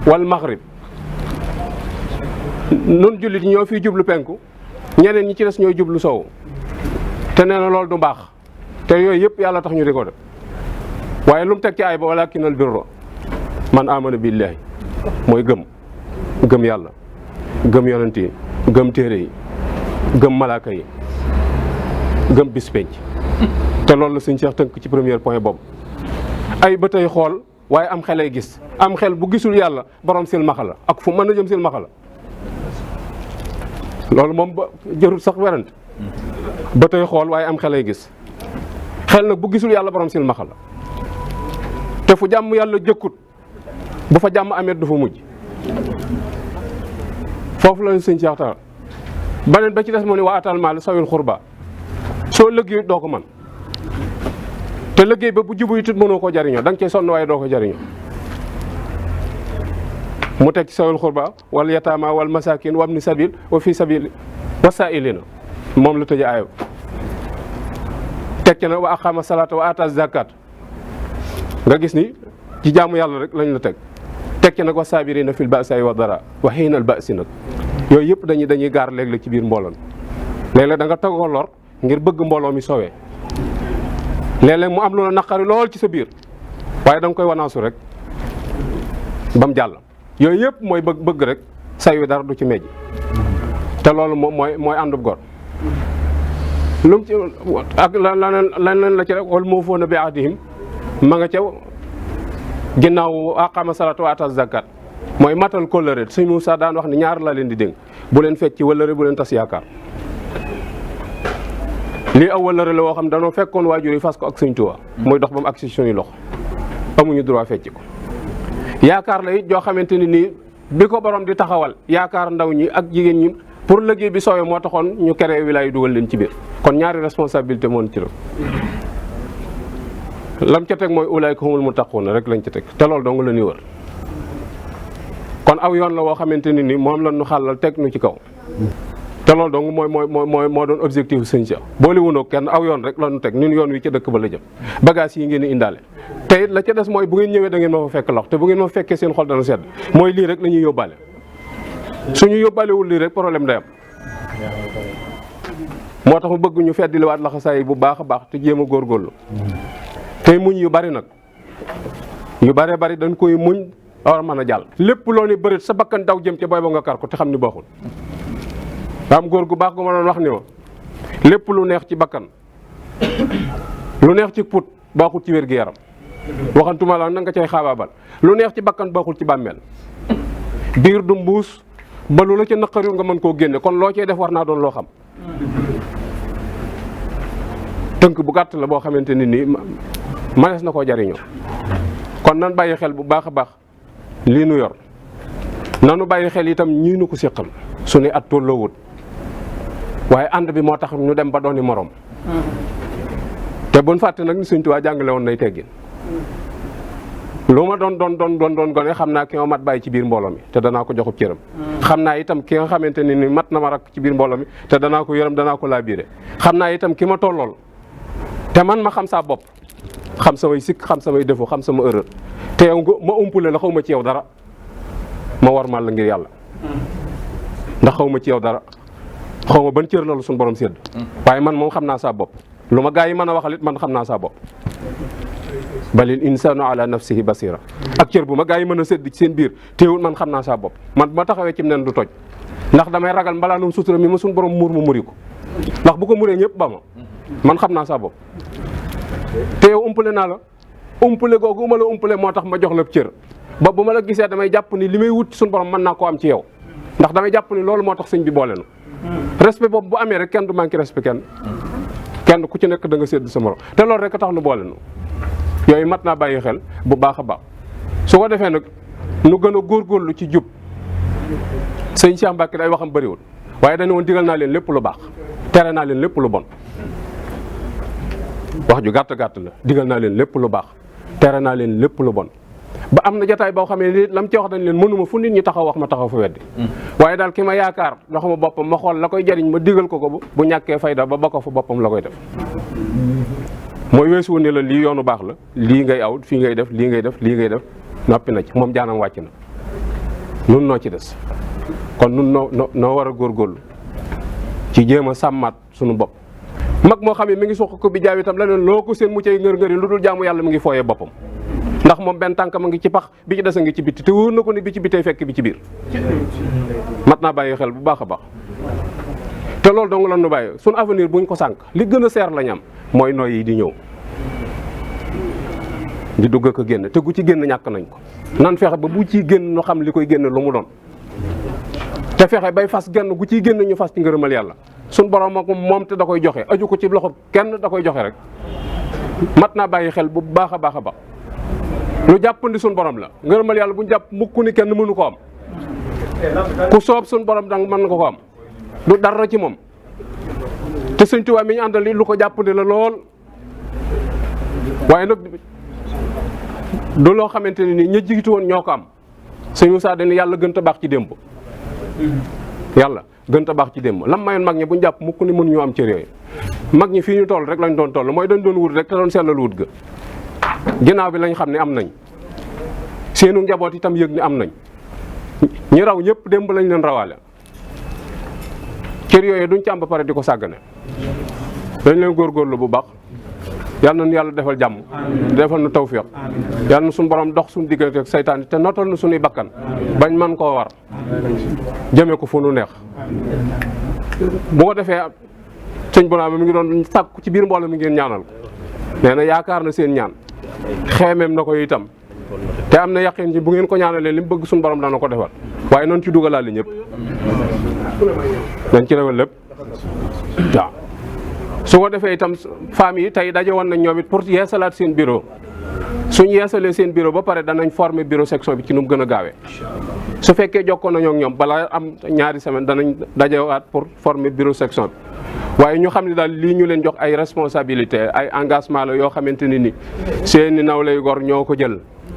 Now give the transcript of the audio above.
wal maghrib nun jullit ñoo fiy jublu penku ñeneen ñi ci des ñooy jublu sow te nee na loolu du mbaax te yooyu yëpp yàlla tax ñu di ko def waaye lu mu teg ci ay ba walaakinal birra man amana billahi mooy gëm yàlla gëm yonent yi gëm téere yi gëm malaaka yi gëm bis penc te loolu la suñ Cheikh tënk ci premier point boobu ay ba tey xool waaye am xelay gis am xel bu gisul yàlla borom silmaxa la ak fu mën a jëm silmaxa la loolu moom ba jërul sax werante ba tey xool waaye am xelay gis xel nag bu gisul yàlla borom silmaxa la te fu jàmm yàlla jëkkut bu fa jàmm amee du fa mujj foofu la sëñ Cheikh taal beneen ba ci des moo ne waa atal maal sawil xurba soo liggéey doo ko man te liggéey ba bu jubu it mënoo koo jariñoo da nga cee sonn waaye doo ko jariñoo mu teg ci sawil xurba wal yataama wal masakin wabni sabil wa fi sabil wasailina moom la tëje aayo teg ci na wa aqama salata wa ata zakat nga gis ni ci jaamu yàlla rek lañ la teg ci nag wa sabirina fil ba'sa'i wa dara wa hiinal ba'si nag yooyu yëpp dañuy gaar léeg-léeg ci biir mbooloo mi léeg-léeg da nga togoo lor ngir bëgg mbooloo mi soowee léeg-léeg mu am lu la naqari lool ci sa biir waaye da nga koy wanaasu rek ba mu jàll yooyu yëpp mooy bëgg rek say wi dara du ci mejj te loolu moom mooy àndub gor lu mu ci ak lan la ci rek wal muufuuna bi ahdihim ma nga ca ginnaaw aqama salata wa ata zakat mooy matal kóllëre sëñ Moussa daan wax ni ñaar laa leen di dénk bu leen fecc wëllëre bu leen tas yaakaar lii aw wëllëre la woo xam danoo fekkoon waajur yi fas ko ak sëñ Tuubaa muy dox ba mu agsi suñuy loxo amuñu droit fecc ko yaakaar la it joo xamante ni nii bi ko borom di taxawal yaakaar ndaw ñi ak jigéen ñi pour liggéey bi soowee moo taxoon ñu créé wilaay dugal leen ci biir kon ñaari responsabilité moon ci la lam ca teg mooy ulaayka humul muttaquuna rek lañ ca teg te loolu dong la ñuy wër kon aw yoon la woo xamante ni nii moom la ñu xàllal teg nu ci kaw te loolu dong moo doon objectif sëñ Cheikh boole wunoo kenn aw yoon rek la ñu teg ñun yoon wi ca dëkk ba la jëm bagage yi ngeen di indaale te it la ca des mooy bu ngeen ñëwee da ngeen ma fa fekk lox te bu ngeen ma fekkee seen xol dana sedd mooy lii rek la ñuy yóbbaale suñu yóbbaalewul lii rek problème day am moo tax mu bëgg ñu feddiliwaat laxasaay bu baax a baax te jéem a góorgóorlu tey muñ yu bari nag yu bari bari dañ koy muñ war a mën a jàll lépp loo ni bërit sa bakkan daw jëm ca booy ba nga kar ko te xam ni baaxul am góor gu baax gu ma doon wax ni ma lépp lu neex ci bakkan lu neex ci put baaxul ci wér gi yaram waxantuma la na nga cay xaabaabal lu neex ci bakkan baaxul ci bàmmeel biir du mbuus ba lu la ca naqariwul nga mën koo génne kon loo cay def war naa doon loo xam tënk bu gàtt la boo xamante ni nii manees na koo jariñoo kon nan bàyyi xel bu baax a baax lii nu yor nanu bàyyi xel itam ñii nu ko séqal suñu at tolloowut waaye ànd bi moo tax ñu dem ba dooni morom te buñ fàtte nag ni Sëñ Tuubaa jàngale woon nay teggin lu ma doon gone xam naa ki ma mat bàyyi ci biir mbooloo mi te danaa ko joxub cëram xam naa itam ki nga xamante ni ni mat na ma rakk ci biir mbooloo mi te danaa ko yërëm danaa ko laabiire xam naa itam ki ma tollool te man ma xam saa bopp xam samay sikk xam samay défaut xam sama erreur te yow ma umpule la xaw ma ci yow dara ma war mal la ngir yàlla ndax xaw ma ci yow dara xaw ma ban cër la suñu borom sédd waaye man moom xam naa saa bopp lu ma gaa yi mën a waxal it man xam naa saa bopp balil insanu ala nafsihi basira ak cër bu ma gaa yi mën a sédd ci seen biir teewul man xam naa saa bopp man bu ma taxawee ci nen du toj ndax damay ragal mbalaanum sutura mi ma suñu borom muur mu muri ko ndax bu ko muree ñëpp ba ma man xam naa saa bopp te yow umpale naa la umpale googu ma la umpale moo tax ma jox la cër ba bu ma la gisee damay jàpp ni li may wut suñu borom mën naa koo am ci yow ndax damay jàpp ni loolu moo tax sëñ bi boole na respect boobu bu amee rek kenn du manqué respect kenn ku ci nekk da nga sédd sa morom te loolu rek a tax nu boole nu yooyu mat naa bàyyi xel bu baax a baax su ko defee nag nu gën a góorgóorlu ci jub sëñ Cheikh Mbacke day waxam bëriwul waaye dañu woon digal naa leen lépp lu baax tere naa leen lépp lu bon wax ju gàtt la digal naa leen lépp lu baax tere naa leen lépp lu bon ba am na jotaay boo xam ne lam ci wax dañ leen mënuma fu nit ñi taxaw wax ma taxaw fa weddi waaye daal ki ma yaakaar loxo boppam ma xool la koy jariñ ma digal ko bu ñàkkee fayda ba ko fa boppam la koy def mooy weesu ne la lii yoonu baax la lii ngay aw fii ngay def lii ngay def noppi na ci moom jaanam wàcc na nun noo ci des kon nun noo war a góorgóorlu ci jéem a sàmmaat suñu bopp. mag moo xam ne mi ngi suq ko bi jaaw itam leneen loo ko seen mu cay ngër-ngëri lu dul jaamu yàlla mi ngi fooyee boppam ndax moom benn tànk ma ngi ci pax bi ci des a ngi ci bitti te wóor na ko ni bi ci bitee fekk bi ci biir mat naa bàyyi xel bu baax a baax. te loolu dong la nu bàyyi suñu avenir buñ ko sànq li gën a seer lañ am mooy noy yi di ñëw di dugg ak a génn te gu ci génn ñàkk nañ ko nan fexe ba bu ciy génn ñu xam li koy génn lu mu doon te fexe bay fas genn gu ciy génn ñu fas ci ngërëmal yàlla suñ borom moom te da koy joxe aju ko ci loxo kenn da koy joxe rek mat naa bàyyi xel bu baax a baax a baax. lu jàppandi suñ borom la ngërëmal yàlla bu ñu jàpp mukk ni kenn mënu ko am ku soob suñ borom dang mën nga ko am du dara ci moom te Sëñ Tuubaa mi ñu àndal li lu ko jàppandi la lool waaye nag du loo xamante ne nii ña jiitu woon ñoo ko am Sëñ Musaa dañu yàlla gën a baax ci démb yàlla gën a baax ci démb lam mayoon mag ñi bu ñu jàpp mukk ni mën ñu am cër yooyu mag ñi fii ñu toll rek lañ doon toll mooy dañ doon wut rek te doon sellal wut ga ginnaaw bi lañ xam ne am nañ seenu njaboot itam yëg ni am nañ ñi raw ñëpp démb lañ leen rawaale cër yooyu duñ ci am ba pare di ko sàggane dañ leen góorgóorlu bu baax yal na nu yàlla defal jàmm defal nu tawfiq yal na suñu borom dox suñu diggante ak saytaan te notal nu suñuy bakkan bañ man koo war jëme ko fu nu neex bu ko defee sëñ bu naa mi ngi doon sàkku ci biir mbooloo mi ngeen ñaanal ko nee na yaakaar na seen ñaan xeemeem na ko itam te am na yaqin ci bu ngeen ko ñaanalee li mu bëgg suñu borom dana ko defal waaye noonu ci dugalaale ñëpp dañ ci rewal lépp waaw su ko defee itam femmes yi tey daje woon nañ ñoom it pour yeesalaat seen bureau suñ yeesalee seen bureau ba pare danañ former bureau section bi ci nu mu gën a gaawee su fekkee jokkoon nañoo ak ñoom balaa am ñaari semaine danañ dajewaat pour former bureau section bi waaye ñu xam ne daal lii ñu leen jox ay responsabilité ay engagement la yoo xamante ni seeni nawlay gor ñoo ko jël